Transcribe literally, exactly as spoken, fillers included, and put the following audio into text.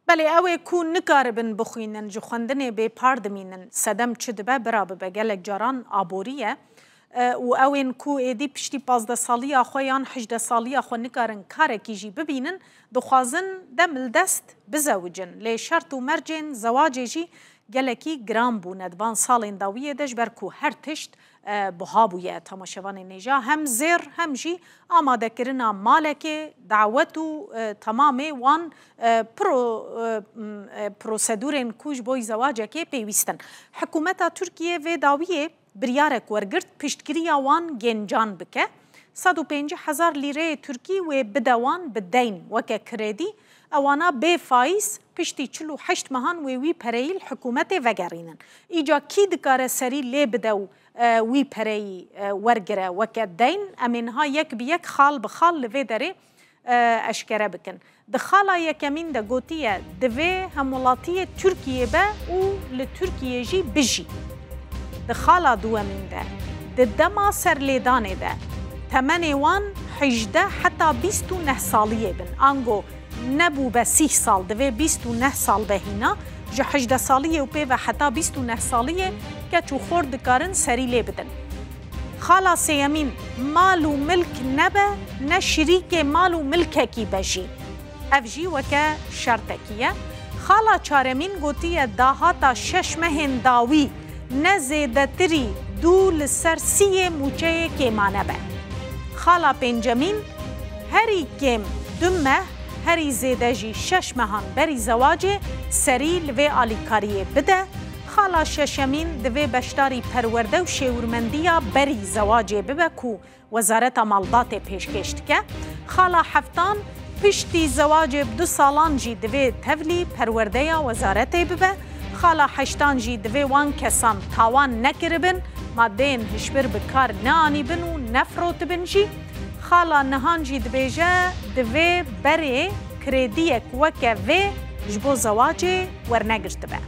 Belê, ew ê ku nikaribin bixwînin, ji xwendinê bêpar dimînin. Sedem çi dibe, bira bibe, gelek caran aborî ye. E, û ew ên ku êdî piştî pazdeh saliya xwe yan hejdeh saliya xwe nikarin karekî jî bibînin, dixwazin dem li dest bizewicin. Lê şert û mercên zewacê jî gelekî giran bûne di van salên dawiyê de, ji ber ku her tişt, e, buha bûye. Temaşevanên hêja hem zêr hem jî amadekirina malekê, dawet û, e, temamê wan, e, pro-, e, m, e, prosedûrên ku ji bo zewacekê pêwîst in. Hikûmeta Tirkiyê vê dawiyê biryarek wergirt piştgiriya wan gencan bike. Sed û pêncî hezar lîreyê Tirkî wê bide wan bi deyn, weke kredî, ewana bê faîz piştî çil û heşt mehan wê wî pereyî li hikûmetê vegerînin. Îca kî dikare serî lê bide û, e, wî pereyî, e, wergire weke deyn? Em ê niha yek bi yek, xal bi xal li vê derê, e, eşkere bikin. Di xala yekemîn de gotiye, divê hemwelatiyê Tirkiyê be û li Tirkiyê jî bijî. Di xala duwemîn de, di dema serlêdanê de, temenê wan hejdeh heta bîst û neh saliyê bin. Ango nebû be sîh sal, divê bîst û neh sal be hîna, ji hejdeh saliyê û pê ve heta bîst û neh saliyê keç û xort dikarin serî lê bidin. Xala sêyemîn, mal û milk nebe, ne şirîkê mal û milkekî be jî. Ev jî weke şertekî ye. Xala çaremîn gotiye, dahata şeş mehên dawî ne zêdetirî dû li ser sî yê mûçeyê kêmane be. Xala pêncemîn, herî kêm du meh, herî zêde jî şeş mehan berî zewacê serî li vê alîkariyê bide. Xala şeşemîn divê beşdarî perwerde û şêwirmendiya berî zewacê bibe ku Wezareta Malbatê pêşkêş dike. Xala heftan, piştî zewacê bi du salan jî divê tevlî perwerdeya wezaretê bibe. Xala heştan jî divê wan kesan tawan nekiribin, madeyên hişbir bi kar neanîbin û nefirotibin jî. Xala nihan jî dibêje, divê berê krediyek weke vê ji bo zewacê wernegirtibe.